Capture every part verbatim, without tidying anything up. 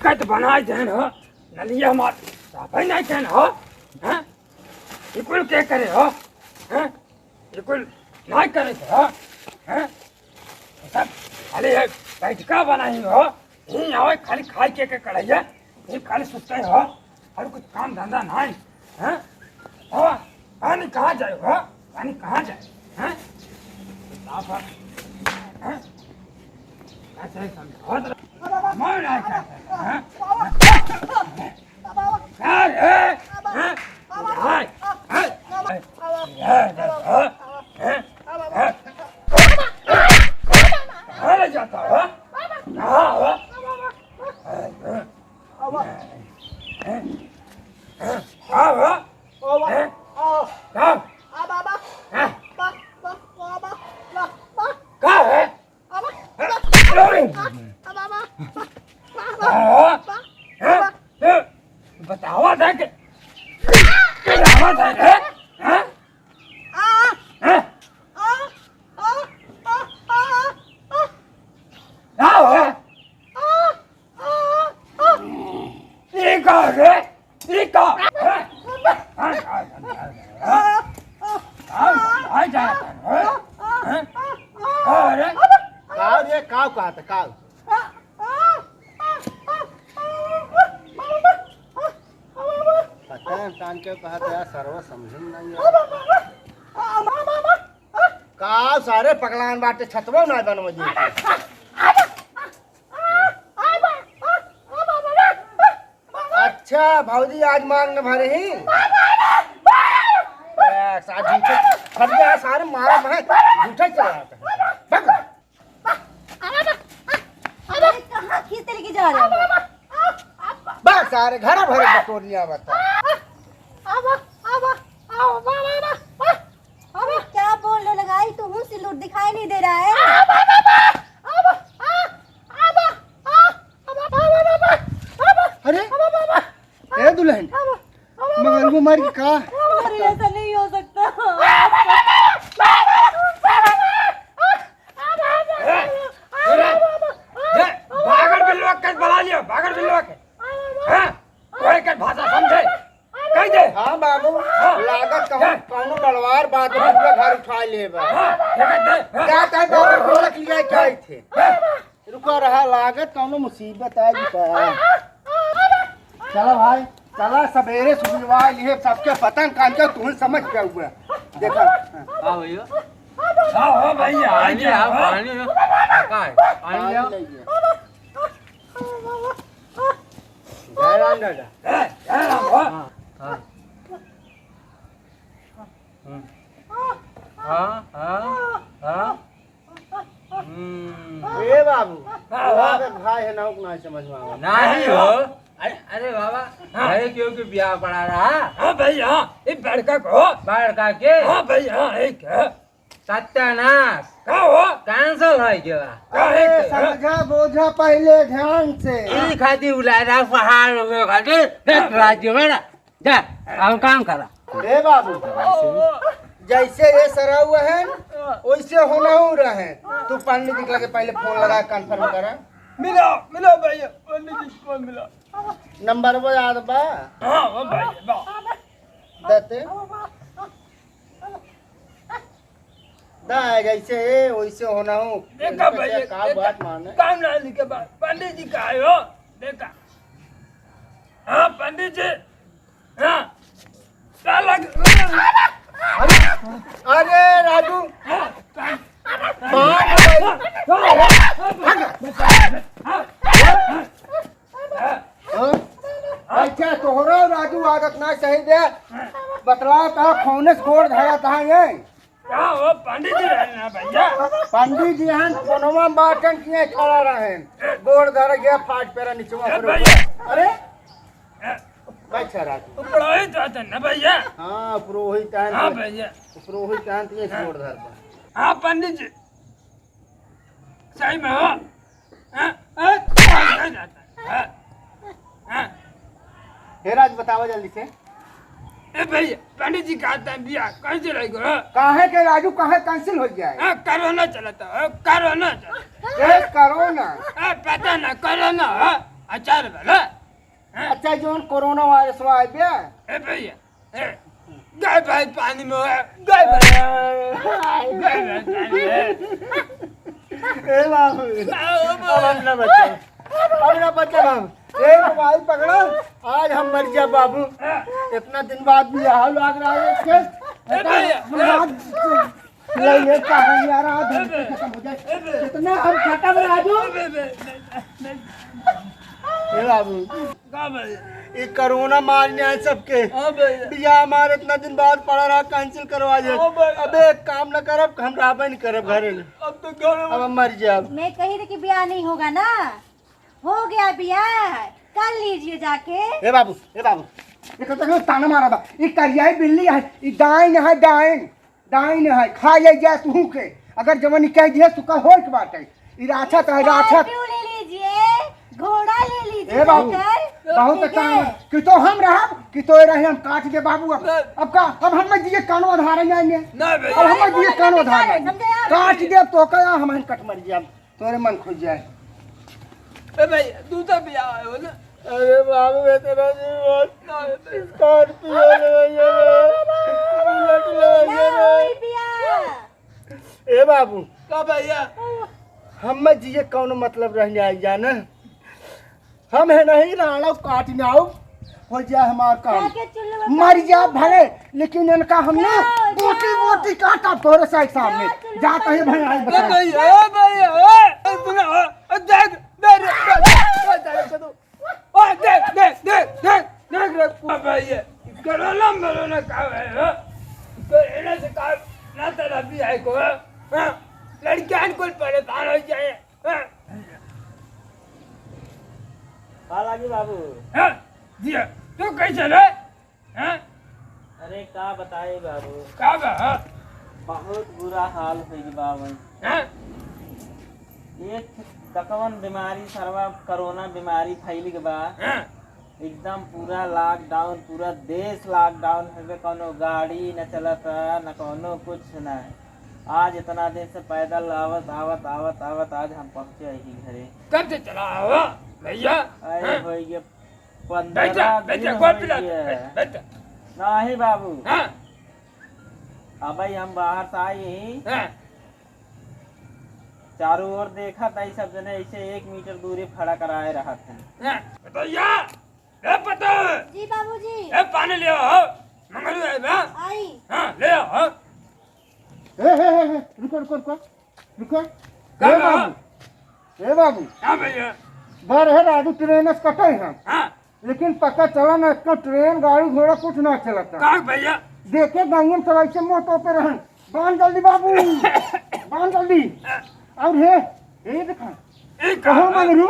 कट बनाए देन हो, नलिया हमार साफे नहीं देन हो, हैं? ई कुल के करे हो, हैं? ई कुल नहीं करे हो, हैं? सब खाली एक बैठका बनाई हो, यहीं आवे खाली खाए के, के कढ़ैया, यहीं खाली सुतते हो, और कुछ काम धंधा नहीं, हैं? हो, पानी कहाँ जाए हो? पानी कहाँ जाए? हैं? साफ है। हैं? ऐसे ही समझावत रहो। मैं नहीं कहता, हैं? क्या रे? हैं? हाय, हैं? ये देखो, हैं? हैं? कहाँ ले जाता हो? कहाँ हो? हैं? हैं? हाँ, हाँ। बाबा। हैं? आ। का? आ, बाबा। हैं? बा, बा, बाबा, बा, बा। का है? बाबा। हैं? आ, बाबा। बा, बा, हाँ, हाँ। बा, हैं? बा। ए, बतावा था कि, बतावा था कि, हैं? आ। हैं? आ, आ, आ, आ, आ। का है? आ। ई का रे? ई का? अरे? का रे? का कहत, का? पता है, इंसान के कहत है, सरवा समझ में नहीं आवत। का सारे पगलान बाटे, छतवा ना बनवा जी। अच्छा, भौजी आज मांग न भरे ही। ए, सा-, झूठे, फट गया सारे, मारा मैं, झूठे चला आता है। बक। अरे, कहाँ खींच लेके जा रहे हो? बस सारे घर भरे बटोरिया बता। अब, अब, अब, अब, अब, अब। अबे क्या बोलने लगा है? तू मुंह से लूट दिखाई नहीं दे रहा है। अबे, अरे, ए दुल्हन, मगर वो मर गई का? अरे, ऐसा नहीं हो सकता। ए, ए, बागड़ बिल्लवा के बुला लियो, बागड़ बिल्लवा के। हाँ? कोई के भाषा समझे? कह दे। हाँ बाबू, हाँ। लागत कहूँ हाँ। कौनो डलवार बात हाँ। पूरा घर उठा ले बा। हाँ, ये कह दे। हाँ। जाता है बाबू, ढोलक लिया क्या थे? हाँ। रुका रहा, लागत कौनो मुसीबत आ गई का। चला भाई, चला सबेरे सुबह लिए सबके पतंग कान के तुम समझ के हुआ। देखा। हाँ भैया। हाँ, हाँ भैया, आ पानी गया, आओ, हाँ। पानी आओ। का है? पानी ले आओ। ले गया। जय राम दादा। ए, जय राम हो। हाँ, हाँ। हम्म। हाँ, हाँ, हाँ। हम्म। ए बाबू, हाँ, हाँ। लागत भाई है ना, ना समझ में आवा। नहीं हो। अरे, अरे बाबा, हाँ। अरे क्यों के ब्याह पड़ा रहा? हाँ भाई, हाँ, ये बड़का को। बड़का के? हाँ भाई, हाँ, एक है। सत्यानाश। का हो? Cancel होइ गया। काहे अरे, के? समझा बोझा पहले ध्यान से। ई खातिर उलारा पहाड़ में खातिर, देख राज्य में ना। जा, अब काम करा। ए बाबू, जैसे ये सरा हुआ है, वैसे होना हो रहा है। तू पंडित जी के लगे पहले फोन लगा, confirm करा। मिलो, मिलो भैया, पंडित जी को मिलो। नंबर वो याद बा? हाँ, वो भाई, बा। देते। दा, जैसे है, वैसे होना हो। देखा भैया, का देखा, बात माने? काम ना लिखे बा-, पंडित जी का आयो, देखा। हाँ, पंडित जी, हाँ। साला, अरे, अरे, राजू। हाँ, हाँ। हाँ? अच्छा, तोहरा राजू आदत ना सही दे। बतला ता फोन से गोड़ धरा ता ये। का हो पंडित जी रहन ना भैया? पंडित जी हन फोनवा में बातन किए खड़ा रहन। गोड़ धर गया फाट पेरा निचवा ए करो। भैया। अरे? ए। बैठा राजू। पुरोहित रहते ना भैया? हाँ, पुरोहित रहन हाँ तो, भैया। पुरोहित रहन तो ये हाँ। गोड़ धर बा। हाँ पंडित जी। सही में हो? हाँ? हाँ? हाँ? हाँ? हे राज, बतावा जल्दी से। ए भैया, पंडित जी का आता है बियाह, कैसे रहेगा? काहे के राजू, काहे cancel हो जाए? हाँ, कोरोना चलता है, कोरोना चलता है। ए, कोरोना? हाँ, पता ना, कोरोना, हाँ? अच्छा रे भला। हाँ? अच्छा, जौन कोरोना वायरस हुआ है बे? ए भैया, ए, गए भाई पानी में, गए भाई। गए भाई पानी में। ए बाबू, आओ अब हम ना बचब। अब ना बचब हम। ए मोबाइल पकड़ो, आज हम मर जाब बाबू। इतना दिन बाद भी यहाँ लाग रहा है इसके। ए भैया, ए। हम आज ले ये कहानी यार, आज हम खत्म हो जाए। इतना हम खत्म राजू। ए बाबू, का भैया? ये कोरोना मारने आए सबके। हाँ भैया। बियाह हमारे इतना दिन बाद पड़ा रहा, cancel करवा दे। हाँ भैया। अबे एक काम न करब, हम रहबे नहीं करब घरे में। अब तो घर अब हम मर जाब। मैं कही थी कि ब्याह नहीं होगा ना, हो गया ब्याह, कर लीजिए जाके। ए बाबू, ए बाबू, ये कहते हैं ताना मारा बा। ये करिया है बिल्ली है, ये डाइन है, डाइन। डाइन है, खा ले जा तू के। अगर जवन कह दिया तू का होई के बाटे। ई राक्षस है, राक्षस। Scorpio ले लीजिए, घोड़ा ले लीजिए ए बाबू, जाकर, बहुत ठीक है? काम है। कि तो हम रहब, कि तो रहे हम काट दे बाबू अब। नहीं। अब का, अब हम जिए कानो आधार है नहीं। नहीं भैया। अब हम जिए कानो आधार है। समझे आप? काट दे तो का हम कट मर जाए। तोरे मन खुश जाए। ए भाई, तू तो भी आए हो ना। अरे बाबू, इतना नहीं बात। ना, ना। Scorpio ले भैया, Bullet ले भैया। ना होई बियाह। ए बाबू। का भैया? हम जिए कौनो मतलब रहने आई जाना। हम है नहीं राणा काट में आओ, हो जाए हमार काम। जाके चुल्लू में मर जाओ भले, लेकिन इनका हमने जाओ, बोटी जाओ। बोटी काटा तोरे साइड सामने। जाओ, चुल्लू जाता है भाई, आई ए बता। भाई, ए भाई, ए, ए, सुनो, ए, देख, देख, देख, देख, देख, देख, ओ, देख, देख, देख, देख, देख रे, ओ भाई, ये कोरोना मरोना का है, हो? कोरोना से का ना तरह भी है को, हाँ? लड़कियां कुल परेशान हो जाए, हाँ? का लागी बाबू? हाँ? जी, तू कैसे रे? हैं? अरे का बताई बाबू? का बा? बहुत बुरा हाल होइ गया बा भाई। हैं? एक दकवन बीमारी सरवा कोरोना बीमारी फैल गया बा। हैं? एकदम पूरा lockdown, पूरा देश lockdown हवे, कौनो गाड़ी न चलता, न कौनो कुछ न। आज इतना दिन से पैदल आवत, आवत, आवत, आवत आज हम पहुँचे ही घरे। कब से चला आवा भैया? अरे हैं? होइ गया बैठा, पंद्रह बैठा, दिन गोल होइ पिला दे, गया। बैठ, बैठ। नाही बाबू। हाँ। अबे हम बाहर से आई ही। हाँ। चारों ओर देखा था, सब जने ऐसे एक मीटर दूरी खड़ा कराए रहत हैं। हाँ, पतोहिया, ए पतो। जी बाबूजी। ए पानी ले आओ, मंगलू आए बा। आई। हाँ, ले आओ। ए, ए, ए, ए, रुको, रुको, रुको, रुको। का ए बा? बाबू, ए बाबू। हाँ भैया। बार है राजू ट्रेन से कटे हैं। हाँ। लेकिन पता चला ना, इसका ट्रेन, गाड़ी, घोड़ा कुछ ना चलता। का भैया? देखे गाँव में सब ऐसे मुँह तोपे रहन। बांध जल्दी बाबू, बांध जल्दी। और हे, हे देखा, ए का? कहो मंगरू,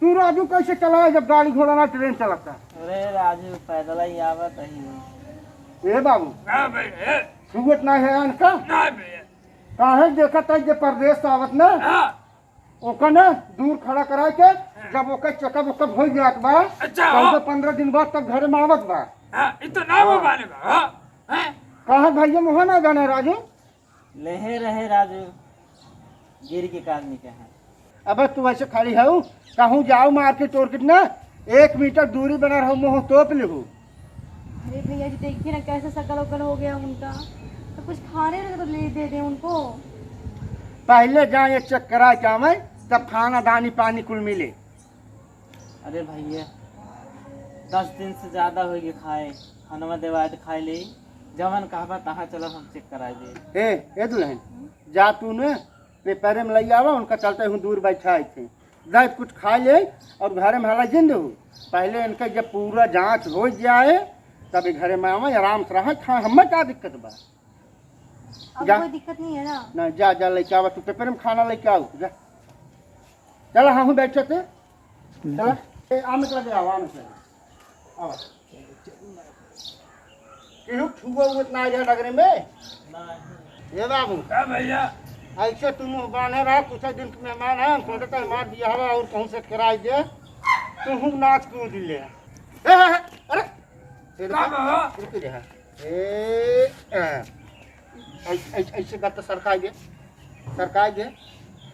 तू राजू कैसे चलाए जब गाड़ी घोड़ा ना ट्रेन चलता? अरे राजू, पैदल ही आवत ही। ए बाबू, ना भैया। छुअत ना है इनका? ना भैया। काहे देखत है जे परदेश से आवत ना? हाँ। ओका ना दूर खड़ा कराए के, जब ओके चेकअप वेकअप हो जात बा, अच्छा, चौदह हाँ। पंद्रह दिन बाद तब घरे में आवत बा। हाँ, ई तो ना वो हाँ। बाने बा, हाँ? हैं? काहे भैया मुँह ना जाने राजू? लेहे रहे राजू, गिर के काल निके हैं। अबे तू ऐसे खड़ी हऊ, कहूँ जाओ मार्केट वार्केट ना, एक मीटर दूरी बना रहो, मुँह तोप लेहू। अरे भैया जी, देखिए ना कैसे शकल वकल हो गया उनका, तो कुछ खाने रहे तो ले दे दे उनको। पहले जाए चेक करा के आवे, तब खाना दानी पानी कुल मिले। अरे भैया, दस दिन से ज्यादा हो गए खाए, खानवा देवाए तो खाए ले, जवन कहबा तहाँ चलो हम चेक कराए दे। ए, ए दुल्हन, जा तू ने पेपरे में लइ आवा, उनका चलते हूँ दूर बैठा थे। जाए कुछ खा ले और घरे में हला जिंद हो। पहले इनका जब पूरा जांच हो जाए, तब घरे में आवे, आराम से रहे, खा, हमें का दिक्कत बा? अब जा। कोई दिक्कत नहीं है ना? ना, जा, जा, लेके आवा, तू पेपरे में खाना लेके आओ, जा। चला, हाँ, हूँ बैठे थे। चला, ए, आमे के लगे आवा, आमे के लगे। आवा। केहू छुआ उआ ना जा डगरे में। नहीं। ए बाबू। का भैया? ऐसे तू मुँह बांधे रहा, कुछ दिन के मेहमान है, हम सोचे तो हमार बियाह और कहूँ से कराई दे, तू हूँ नाच कूद ले। ए, ए, ए, अरे, ए, का देखा? बाबा? रुक जा। ए, ए, ऐ-, ऐ-, ऐसे कर तो सरकाई दे, सरकाई दे।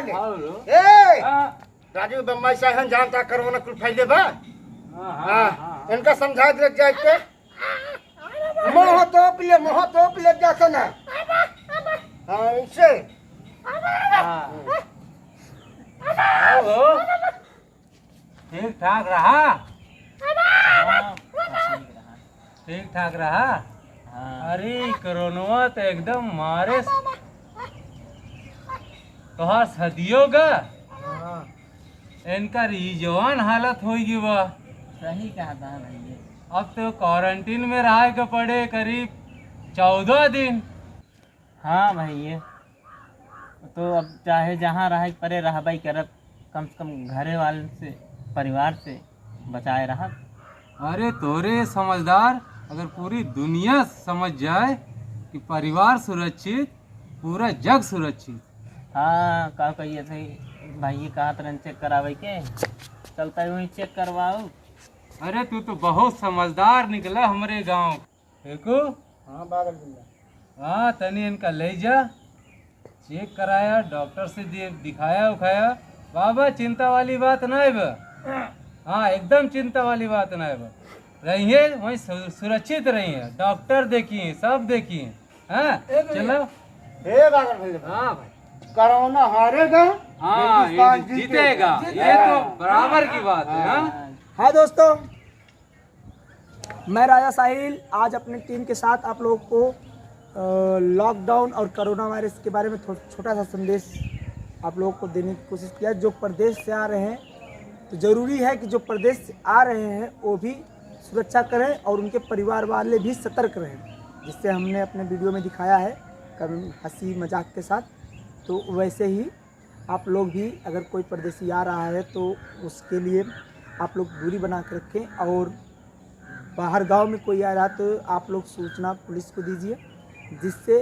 पहले। हाँ, बोलो। ए, हाँ। राजू बम्बई से हन, जानता कोरोना कुल फैले बा। हाँ, हाँ, हाँ, हाँ, हाँ। इनका समझा दे जाए के। मुँह तोप ले, मुँह तोप ले जाता ना। हाँ, इसे। हाँ। हाँ, हो। ठीक ठाक रहा? हाँ, ठीक रहा। ठीक ठाक रहा? हाँ। अरे, कोरोनवा तो एकदम मारे स-, तोहार सदियों का। हाँ। इनका ई जवान हालत होई गई बा। सही कहा था भैया। अब तो क्वारंटीन में रहे के पड़े करीब चौदह दिन। हाँ भैया, तो अब चाहे जहाँ रहे के पड़े, रहबे करत, कम से कम घरे वाले से, परिवार से बचाए रहब। अरे तोरे समझदार, अगर पूरी दुनिया समझ जाए कि परिवार सुरक्षित, पूरा जग सुरक्षित। हाँ, का कहिए थे भाई, कहत रहन चेक करावे के, चलता है वहीं चेक करवाओ। अरे तू तो बहुत समझदार निकला हमरे गाँव। देखो। हाँ, बादल बिल्ला। हाँ, तनी इनका ले जा, चेक कराया, डॉक्टर से दि-, दिखाया उखाया। बाबा, चिंता वाली बात ना है बा। हाँ, एकदम चिंता वाली बात ना है बा। रहिए वहीं सु-, सुरक्षित रहिए, डॉक्टर देखिए, सब देखिए। हाँ, ए भैया। चलो। हे बादल भैया। हाँ भाई। कोरोना हारेगा, हाँ, हिंदुस्तान ये जीतेगा। जीतेगा। ये तो बराबर की बात है, हाँ। हाँ दोस्तों, मैं राजा साहिल आज अपनी टीम के साथ आप लोगों को, अ, लॉकडाउन और कोरोना वायरस के बारे में थो-, छोटा सा संदेश आप लोगों को देने की कोशिश किया। जो प्रदेश से आ रहे हैं, तो ज़रूरी है कि जो प्रदेश से आ रहे हैं, वो भी सुरक्षा करें और उनके परिवार वाले भी सतर्क रहें, जिससे हमने अपने वीडियो में दिखाया है, कभी हंसी मजाक के साथ। तो वैसे ही आप लोग भी, अगर कोई परदेसी आ रहा है, तो उसके लिए आप लोग दूरी बना के रखें और बाहर गांव में कोई आ रहा, तो आप लोग सूचना पुलिस को दीजिए, जिससे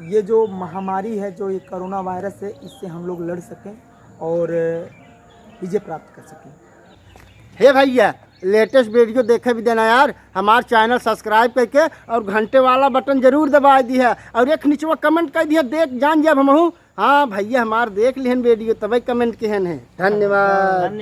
ये जो महामारी है, जो ये कोरोना वायरस है, इससे हम लोग लड़ सकें और विजय प्राप्त कर सकें। हे भैया, लेटेस्ट वीडियो देखे भी देना यार, हमार चैनल सब्सक्राइब करके और घंटे वाला बटन जरूर दबा दिया और एक निचवा कमेंट कर दिया, देख जान जाब हमहू। हाँ भैया, हमार देख लिहन वीडियो, तबे कमेंट किहन है। धन्यवाद।